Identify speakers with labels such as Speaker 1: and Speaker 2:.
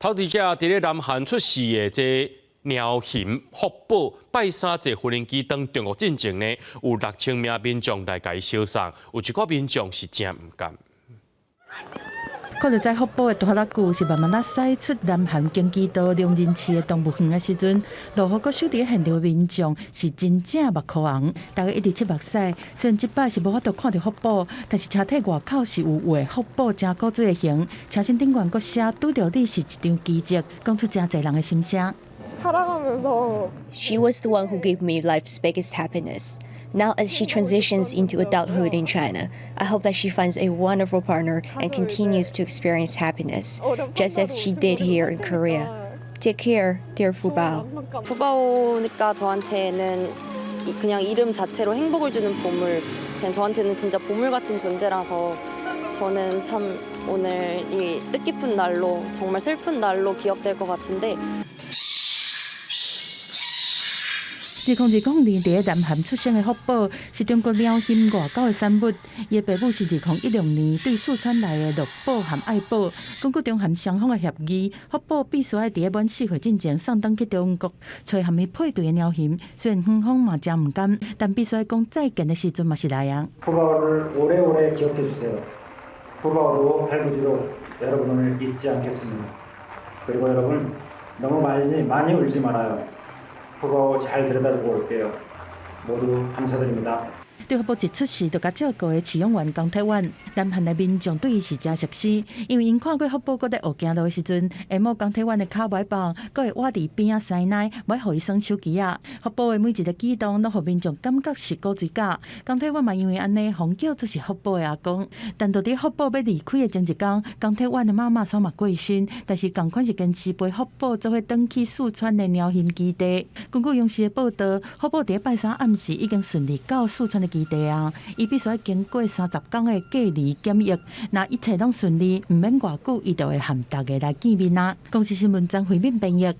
Speaker 1: 頭一隻佇咧南韓出世的這貓熊福寶，拜三坐無人機轉中國進前呢，有6000名民眾來共伊相送，有一寡民眾是誠毋甘。
Speaker 2: 看著這福寶的拖拉久是慢慢仔駛出南韓京畿道龍仁市的動物園的時陣，落雨閣守佇現場的民眾是真正目眶紅，大家一直拭目屎。雖然這擺是無法度看著福寶，但是車體外口是有畫福寶誠古錐的形，車身頂懸閣寫拄著你是一場奇蹟，講出誠濟人的心聲。
Speaker 3: She was the one who gave me life's biggest happiness. Now, as she transitions into adulthood in China, I hope that she finds a wonderful partner and continues to experience happiness, just as she did here in Korea. Take care, dear Fubao.
Speaker 4: 푸바오니까 저한테는 그냥 이름 자체로 행복을 주는 보물, 그냥 저한테는 진짜 보물 같은 존재라서 저는 참 오늘 이 뜻깊은 날로 정말 슬픈 날로 기억될 것 같은데.
Speaker 2: 2020年佇南韓出生的福寶是中國貓熊外交的產物。伊的爸母是2016年對四川來的樂寶和愛寶。根據中韓雙方的協議，福寶必須愛佇滿4歲進前送轉去中國，揣和伊配對的貓熊。雖然園方嘛誠毋甘，但必須愛講再見的時陣嘛是來啊。
Speaker 5: 푸바오를 오래오래 기억해 주세요. 푸바오도 할아버지도 여러분을 잊지 않겠습니다. 그리고 여러분 너무 많이 많이 울지 말아요. 푸바오 잘 데려다주고 올게요. 모두 감사드립니다.
Speaker 2: 對福寶一出世就共照顧的飼養員江鐵婉，南韓的民眾對伊是誠熟悉，因為𪜶看過福寶閣咧學行路的時陣，會摸江鐵婉的跤尾放，閣會倚佇邊仔塞奶，欲予伊耍手機仔。福寶的每一个舉動，攏予民眾感覺是古錐甲。江鐵婉嘛因為按呢，予人叫做是福寶的阿公。但到底福寶欲離開的前一工，江鐵婉的媽媽煞嘛過身，但是仝款是堅持陪福寶做伙轉去四川的貓熊基地。根據央視的報道，福寶佇拜三暗時已經順利到四川的基地啊，伊必須愛經過30工的隔離檢疫，若一切攏順利，毋免偌久，伊就會和大家來見面啊。公視新聞張惠敏編譯。